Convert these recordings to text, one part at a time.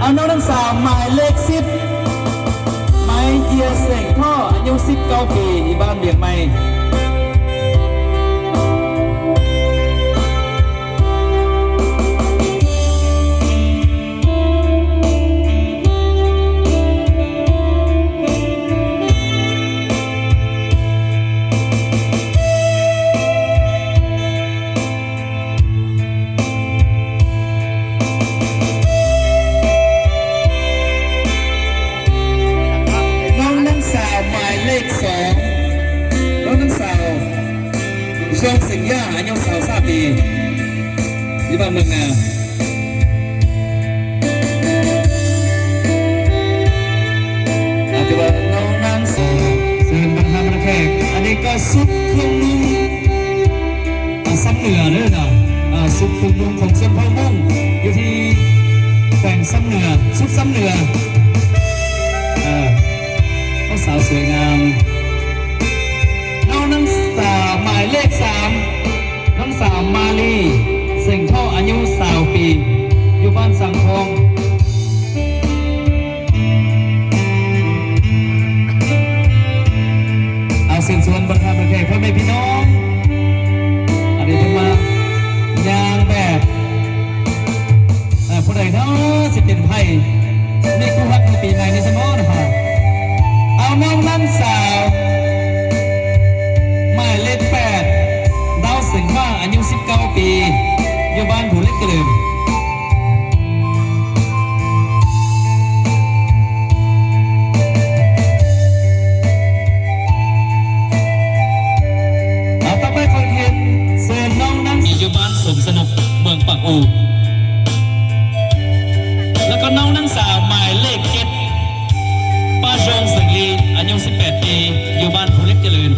ນ້ອງນາງສາວໝາຍເລກສິບ ໄມເຢຍເສັງທໍ່ ອາຍຸສິບເກົ້າປີ ຢູ່ບ້ານວຽງໃໝ່. ນ້ອງນາງສາວໝາຍເລກສອງ ນ້ອງນາງສາວ ຊອງເສັງຢາ ອາຍຸຊາວສາມປີ ຢູ່ບ້ານເມືອງນາ. ອາ ຖືວ່ານ້ອງນາງສາວ ເຊີນບັນດາແຂກ. ອັນນີ້ກໍຊຸດເຄື່ອງນຸ່ງ ອາ ຊຳເໜືອເດີນະ ອາ ຊຸດເຄື່ອງນຸ່ງຂອງຊົນເຜົ່າມົ້ງ ຢູ່ທີ່ແຂວງຊຳເໜືອ ຊຸດຊຳເໜືອ ເອີ ເອົາ ສາວສວຍງາມ. ນ້ອງນາງສາວໝາຍເລກສາມ ນາງສາວມາລີ ເສັງທໍ່ ອາຍຸຊາວປີ ຢູ່ບ້ານສັງທອງ. ເອົາ ເຊີນຊວນບັນດາແຂກ ພໍ່ແມ່ພີ່ນ້ອງ ອັນນີ້ເພິ່ນມາຍ່າງແບບ ເອີ ຜູ້ໃດເນາະຊິເປັນໃຜ ມີຄູ່ຮັກໃນປີໃໝ່ນີ້ຊັ້ນເນາະ. ເອົາ ນ້ອງນາງສາວໝາຍເລກແປດ ດາວເສັງຫວ້າ ອາຍຸສິບເກົ້າປີ ຢູ່ບ້ານພູເຫຼັກຈະເລີນ. ເອົາ ຕໍ່ໄປຂໍຮຽນເຊີນນ້ອງນາງ ຢູ່ບ້ານສົມສະໜຸກ ເມືອງປາກອູ ແລ້ວກໍນ້ອງນາງສາວໝາຍເລກເຈັດ ປ້າຊົງ ເສັງລີ ອາຍຸສິບແປດປີ ຢູ່ບ້ານພູເຫຼັກຈະເລີນ.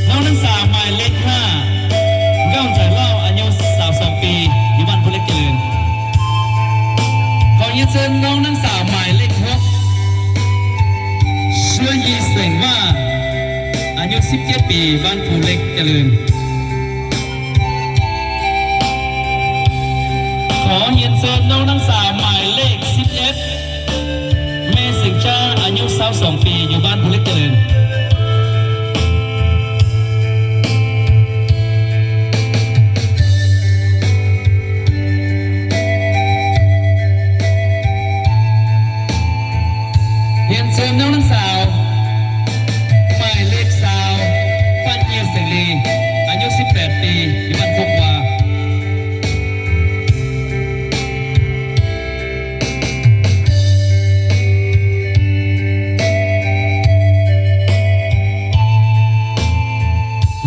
ນ້ອງນາງສາວໝາຍເລກຫ້າ ເກົ້າ ໃຈເລົ່າ ອາຍຸຊາວສອງປີ ຢູ່ບ້ານພູເຫຼັກຈະເລີນ. ຂໍຮຽນເຊີນນ້ອງນາງສາວໝາຍເລກຫົກ ເຊື້ອຢີ ເສັງຫວ້າ ອາຍຸສິບເຈັດປີ ບ້ານພູເຫຼັກຈະເລີນ. ຂໍຮຽນເຊີນນ້ອງນາງສາວໝາຍເລກສິບເອັດ ແມ່ເສັງຈ້າ ອາຍຸຊາວສອງປີ ຢູ່ບ້ານພູເຫຼັກຈະເລີນ. ຮຽນເຊີນນ້ອງນາງສາວໝາຍເລກຊາວ ປາເຍຍ ເສລີ ອາຍຸສິບແປດປີ ຢູ່ບ້ານໂຄກວາ.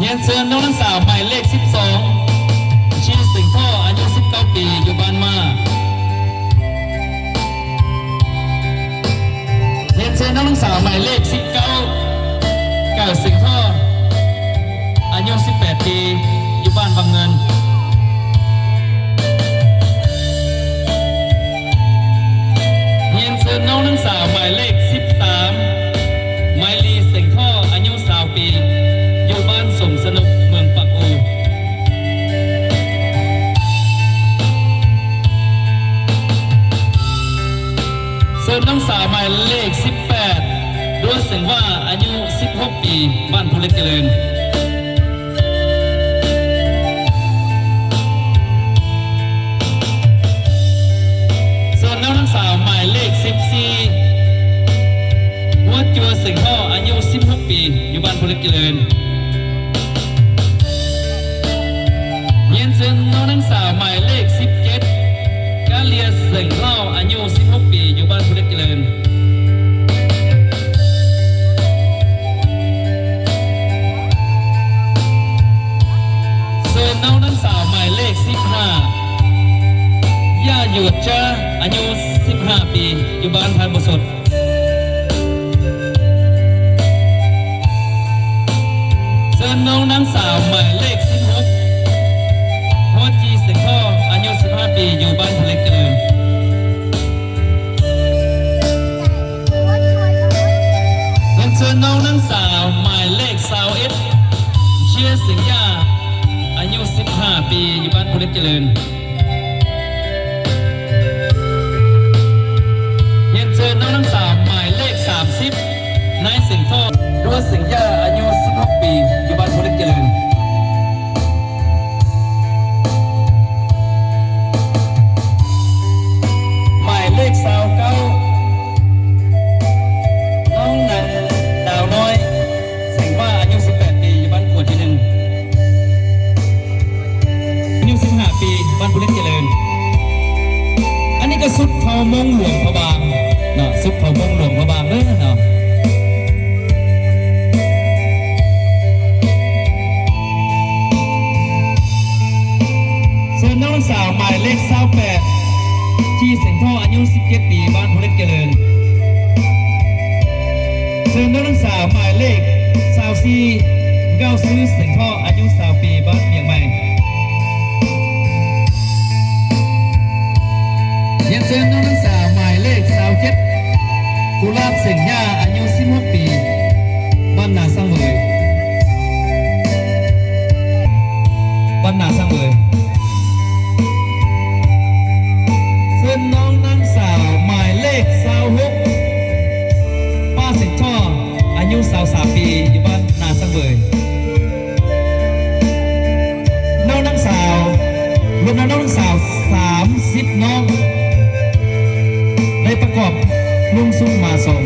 ຮຽນເຊີນນ້ອງນາງສາວໝາຍເລກສິບສອງ ຊີ ເສັງທໍ່ ອາຍຸສິບເກົ້າປີ ຢູ່ບ້ານມ້າ. ຮຽນເຊີນນ້ອງນາງສາວໝາຍເລກສິບເກົ້າ ກາຍ ເສັງທໍ່ ອາຍຸສິບແປດປີ ຢູ່ບ້ານວັງເງິນ. ຮຽນເຊີນນ້ອງນາງສາວໝາຍເລກສິບສາມ ໄມລີ ເສັງທໍ່ ອາຍຸຊາວປີ ຢູ່ບ້ານສົມສະໜຸກ ເມືອງປາກອູ. ເຊີນນ້ອງສາວໝາຍເລກສິບແປດ ດວງ ເສັງຫວ້າ ອາຍຸສິບຫົກປີ ບ້ານພູເຫຼັກຈະເລີນ. ເຊີນນ້ອງນາງສາວໝາຍເລກສິບສີ່ ຫົວຈົວ ເສັງທໍ່ ອາຍຸສິບຫົກປີ ຢູ່ບ້ານພູເຫຼັກຈະເລີນ. ຮຽນເຊີນນ້ອງນາງສາວໝາຍເລກສິບເຈັດ ກາເລຍ ເສັງເລົ່າ ອາຍຸສິບຫົກປີ ຢູ່ບ້ານພູເຫຼັກຈະເລີນ. ເຊີນນ້ອງນາງສາວໝາຍເລກສິບຫ້າ ຢາ ຢວດຈາ ອາຍຸສິບຫ້າປີ ຢູ່ບ້ານທ່ານບໍ່ສົດ. ເຊີນນ້ອງນາງສາວໝາຍເລກສິບຫົກ ໂຮຈີ ເສັງທໍ່ ອາຍຸສິບຫ້າປີ ຢູ່ບ້ານພູເຫຼັກຈະເລີນ. ຮຽນເຊີນນ້ອງນາງສາວໝາຍເລກຊ ເຈລິນ ຮຽນເຊີນນ້ອງນາງສາວໝາຍເລກສາມສິບ ນາຍເສັງທໍ້ ດວງເສັງຢາ ອາຍຸສິບຫົກປີ ຢູ່ບ້ານພູເຫຼັກຈະເລີນ. ໝາຍເລກຊາວເກົ້າ ນ້ອງນາງດາວນ້ອຍ ແສງວ່າ ອາຍຸສິບແປດປີ ຢູ່ບ້ານຂົວທີໜຶ່ງ. ອາຍຸສິບຫ້າປີ ບ້ານພູເຫຼັກຈະເລີນ. ອັນນີ້ກໍຊຸດເຜົ່າມົ້ງຫຼວງພະບາງເນາະ, ຊຸດເຜົ່າມົ້ງຫຼວງພະບາງເດີເນາະ. ເຊີນນ້ອງສາວໝາຍເລກຊາວແປດ ຈີ່ເສັງທໍ້ ອາຍຸສິບເຈັດປີ ບ້ານພູເຫຼັກຈະເລີນ. ເຊີນນ້ອງສາວໝາຍເລກຊາວສີ່ ເກົ້າ ຊື່ເສັງທໍ້ ອາຍຸຊາວປີ ບ້ານວຽງໃໝ່. ຮຽນເຊີນນ້ອງນາງສາວໝາຍເລກຊາວເຈັດ ກຸຫຼາບ ເສັງຫຍ້າ ອາຍຸສິບຫົກປີ ບ້ານນາສັງເຫວີຍ. ບ້ານນາສັງເຫວີຍ. ເຊີນນ້ອງນາງສາວໝາຍເລກຊາວຫົກ ປ້າເສັງທໍ້ ອາຍຸຊາວສາມປີ ຢູ່ບ້ານນາສັງເຫວີຍ. ນ້ອງນາງສາວ ລວມແລ້ວນ້ອງນາງສາວສາມສິບນ້ອງ ໄດ້ປະກອບນຸ່ງຊຸດມາສອງ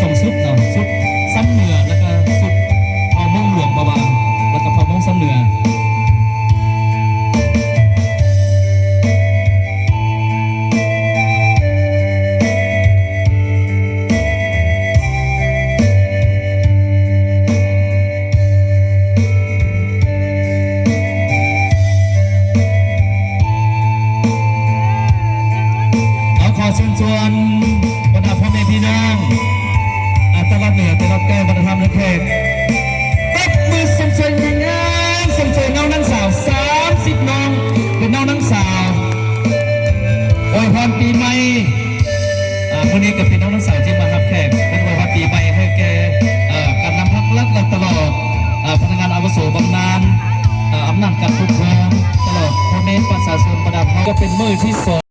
ສອງຊຸດເນາະ, ຊຸດຊຳເໜືອ ແລ້ວກະຊຸດເຜົ່າມົ້ງຫຼວງພະບາງ ແລ້ວກະເຜົ່າມົ້ງຊຳເໜືອ. ເອົາ ຂໍເຊີນຊວນບັນດາພໍ່ແມ່ພີ່ນ້ອງ ອາ ຕະຫຼອດເໜືອ ຕະຫຼອດໃກ້ ວັດທະນະທຳ ແລະ ແຂກ ຕົບມືຊົມເຊີຍງາມໆ ຊົມເຊີຍນ້ອງນາງສາວສາມສິບນ້ອງ ເປັນນ້ອງນາງສາວ ອວຍພອນປີໃໝ່. ອາ ມື້ນີ້ກໍເປັນນ້ອງນາງສາວທີ່ມາຮັບແຂກ ເພິ່ນອວຍພອນປີໃໝ່ໃຫ້ແກ່ ອາ ການນຳພັກລັດ ແລະ ຕະຫຼອດ ອາ ພະນັກງານອາວຸໂສບຳນານ ອາ ອຳນາດການປົກຄອງ ຕະຫຼອອດພໍ່ແມ່ປະຊາຊົນ ບັນດາເຜົ່າ ກໍເປັນມື້ທີສອງ